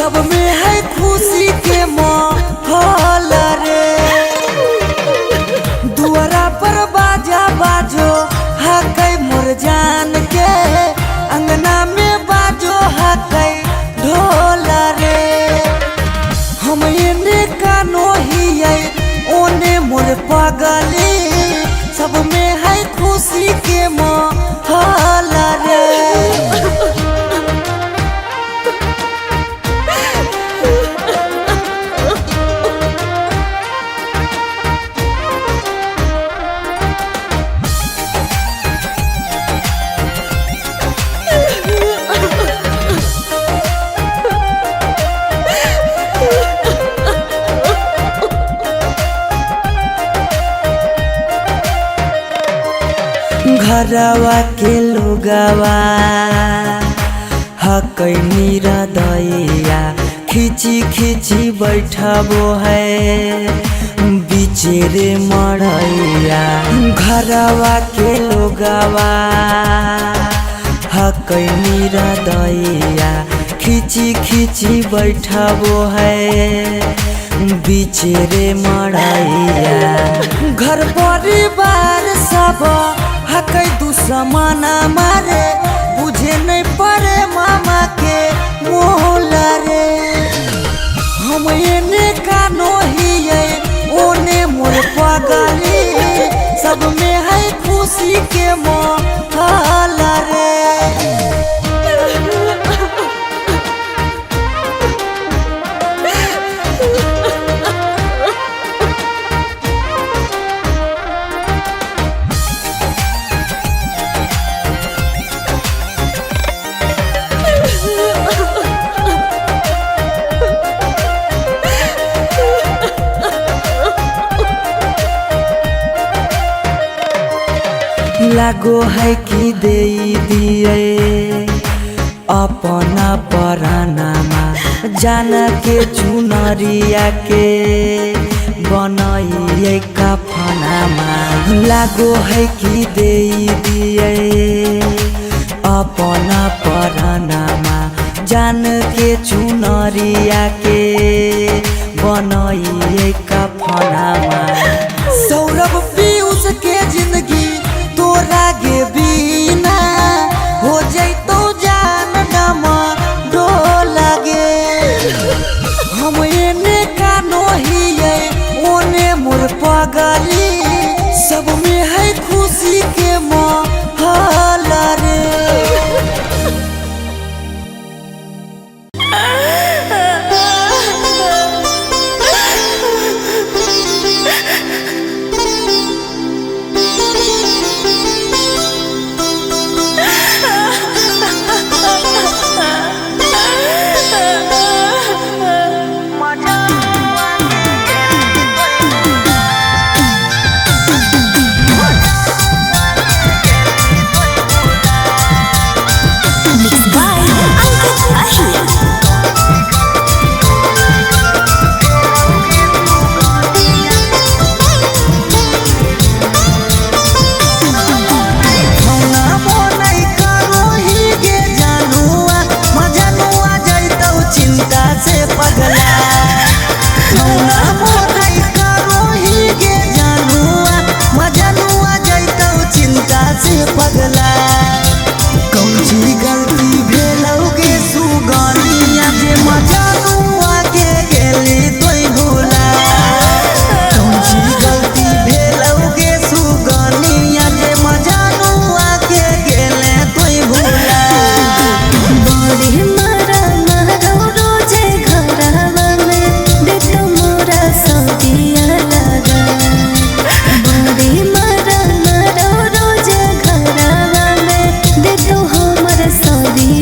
सब में है खुशी के माहौल रे। दुआरा पर बाजा बाजो हकै मोर जान के, अंगना में बाजो हकै ढोल रे। हम एने कानो हियै ओने मोर पगली, सब में है खुशी के माहौल रे। घरवा के लोगवा हकै निरदैया, खिची खिची बैठबो है बिचेरे मरैया। घरवा के लोगवा हकै निरदैया, खिची खिची बैठबो है बिचेरे मरैया। घर परिवार सब हकै दुश्मन मारे, बुझे नहीं पड़े मामा के मोहला रे। हम एने कानो हियै ओने मोर पगली, सब में है खुशी के माहौल रे। लागो है कि दे दिए अपना परानामा, जान के चुनरिया के बनाइए कफनामा। लागो है कि दे दिए अपना परानामा, जान के चुनरिया के बनाइए कफनामा। सौरभ पीयूष के जिंदगी तोरा गे बिना हो जैतो जान नमा डोला गे। हम एने कानो हियै ओने मोर पगली, सब में है खुशी के माहौल रे। रोज घरवा में दे तो हमर सदी।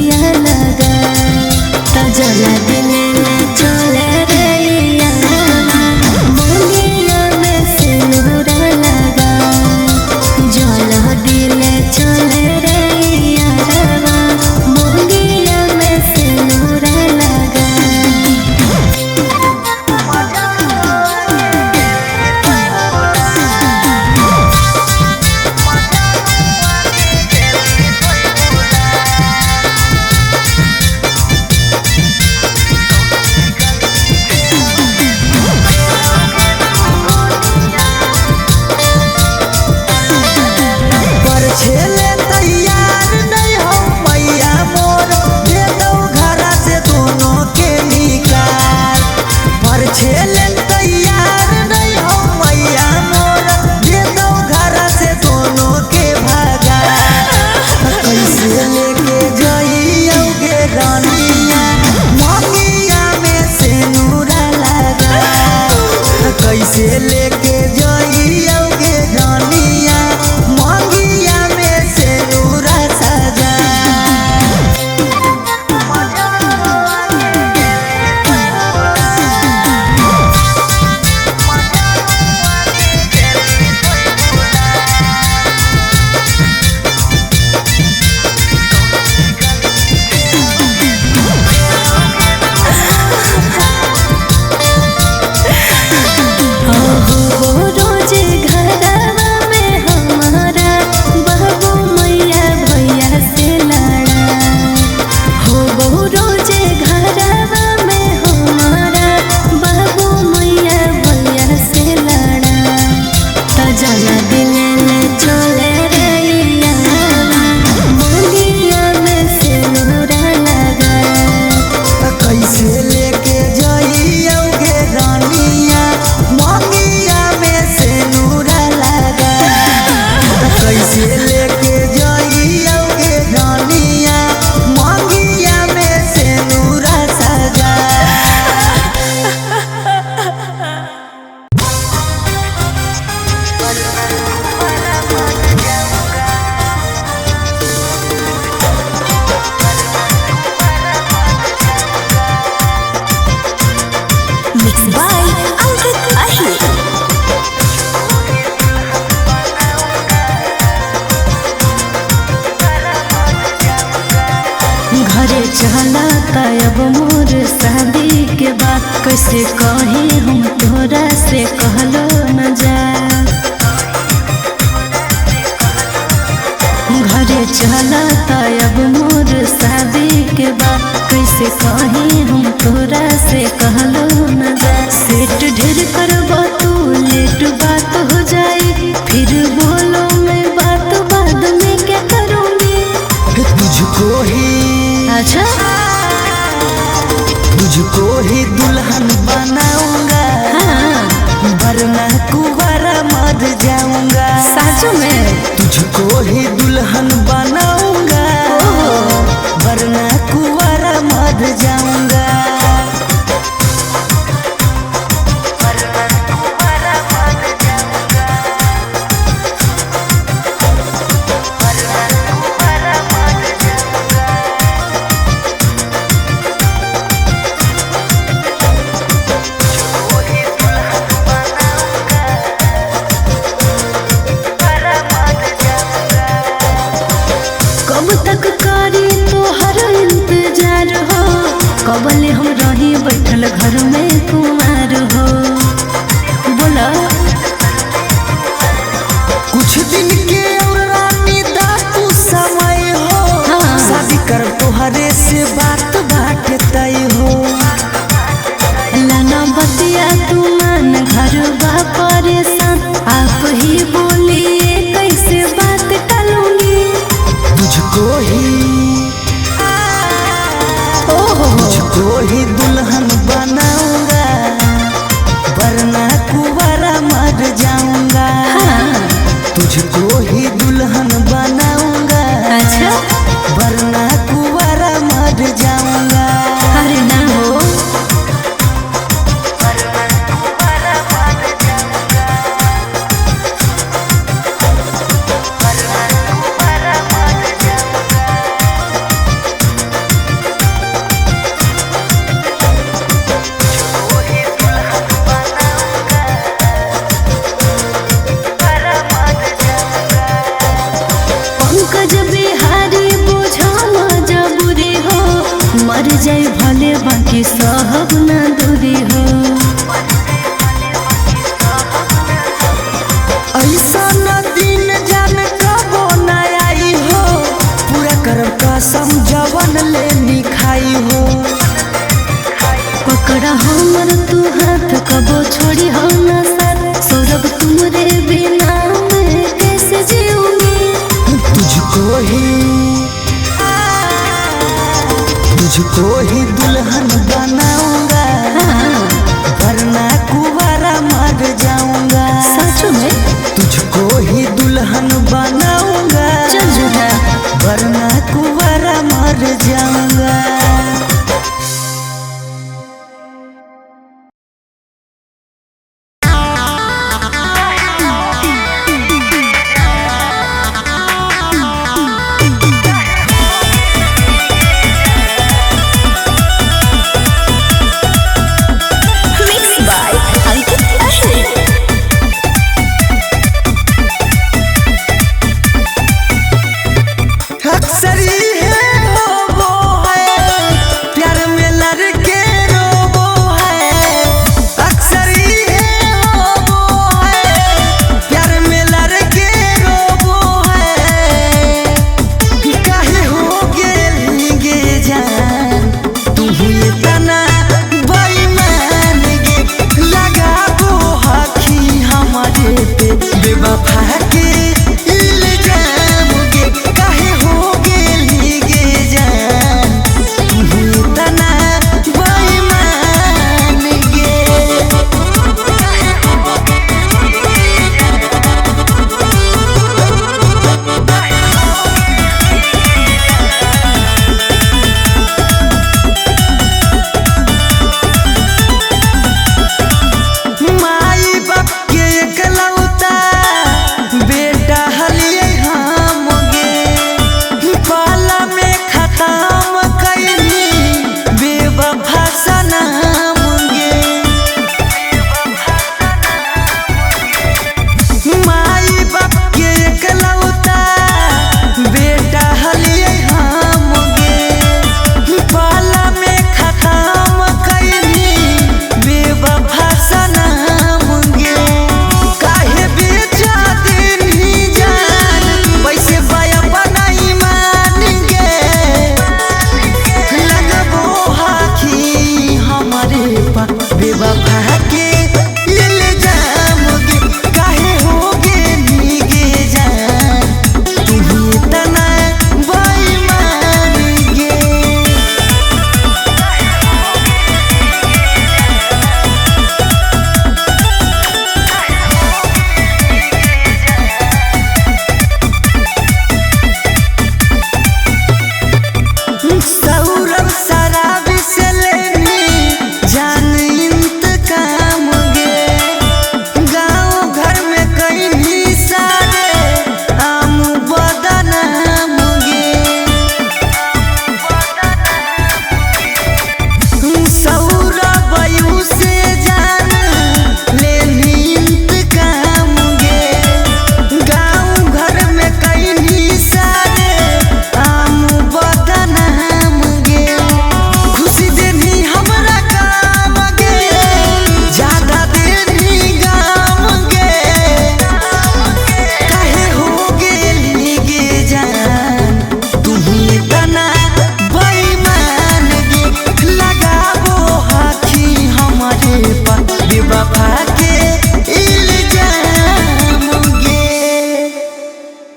घरे चला अब मोर शादी के बाद, कैसे कहे हम तोरा से कहलो न जा। घरे चला अब मोर शादी के बाद, कैसे कहे हम तोरा से कहलो न जा। सेट ढेर करबो तू लेट बात हो जाए, फिर बोलो मैं बात बाद में क्या करूँगी। तुझको ही, अच्छा, तुझको ही दुल्हन बनाऊंगा, हाँ, वरना कुंवारा मर जाऊंगा। साचो में तुझको ही दुल्हन बनाऊंगा, वरना कुंवारा मर जाऊंगा। कब तक करी तोहर इंतजार हो, कबले हम रही बैठल घर में कुमार हो। बोला कुछ दिन के और रानी दा तू समय हो, हाँ। शादी कर तोहरे से बात बाट तय हो। लाना बतिया तू मान, घर बा परेशान, आप ही बोलिए कैसे बात टालूंगी। तुझको ही, ओहो, तुझको ही दुल्हन बनाऊंगा, वरना कुंवारा मर जाऊंगा। हाँ, तुझको ही दुल्हन बनाऊंगा, अच्छा, वरना कुंवारा मर जाऊंगा। अरे ना हो। पंकज बिहारी बुझो मजबूरी हो, मर जाए भले बाकी सहब ना दूरी हो। ऐसा न दिन जान कबो न आई हो, पूरा करब कसम जवन लेनी खाई हो। पकड़ा हमर तू हाथ, कबो छोड़ी हो ना साथ, सौरभ तुमरे बिना मैं कैसे जीऊंगी। तुझको ही, तुझको ही दुल्हन बनाऊंगा।